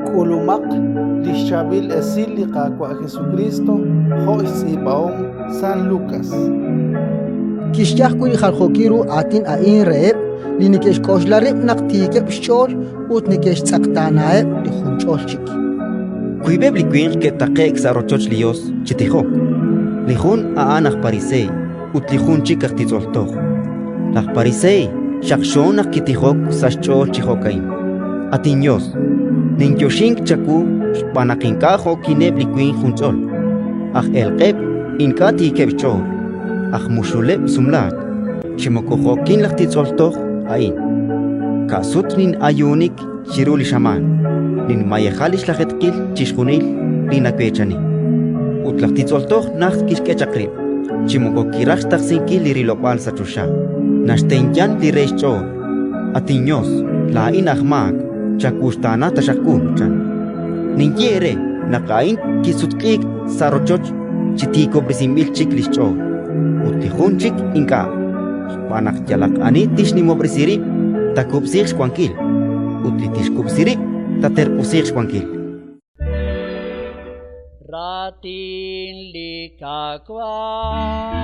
K'ulumaq li xChaab'il Esil li Qaawa' Jesukriist jo' xtz'iib'ahom San Lukas. Kixye ajwi' li jaljookil ru aatin a'in reheb' li neke'xk'oxla rib' naq tiikeb' xch'ool ut neke'xtz'eqtaanaheb' li junch'ol chik. Wiib'eb' li winq ke'taqe'k sa' rochoch li Yos chi tijok: li jun a'an aj Pariseey ut li jun chik aj titz'ol toj. Laj Pariseey xaqxo naq kitijok sa' xch'ool chi jo'ka'in: «At inYos, ninyoxink chawu xb'aan naq ink'a' jo'kineb' li winq junch'ol, aj elq'eb', ink'a' tiikeb' xch'ool, aj muxuleb' sumlaak, chi moko jo'kin laj titz'ol toj a'in. Ka'sut nin'ayuunik chiru li xamaan, ninmayeja li xlajeetqil chixjunil li naweechani». Ut laj titz'ol toj najt kixk'e chaq rib', chi moko kiraj xtaqsinkil li rilob'aal sa' choxa, naxtenyan li re xch'ool: «At inYos, laa'in aj maak, chawuxtaana taxaq wu», chan. Ninye eere naq a'in kisutq'iik sa' rochoch chi tiikob'resinb'il chik li xch'ool, ut li jun chik ink'a'. Xb'aan naq yalaq ani tixnimob'resi rib', taakub'siiq xwankil, ut li tixkub'si rib', taaterq'usiiq xwankil. Raatin li Qaawa'.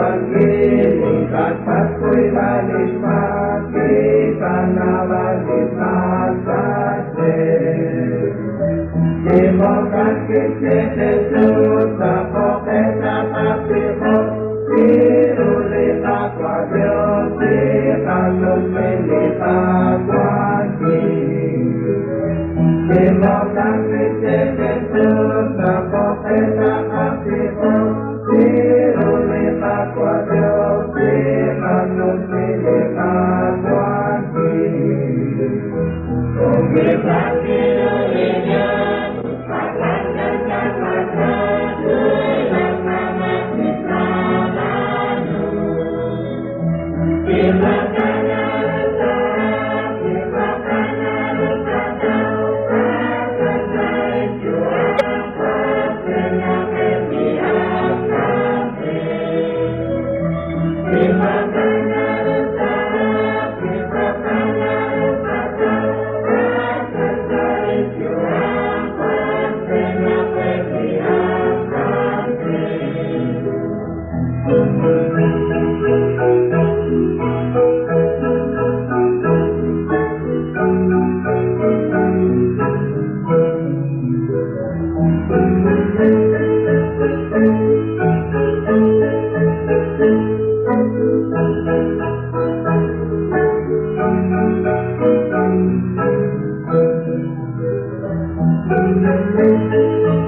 Thank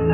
you.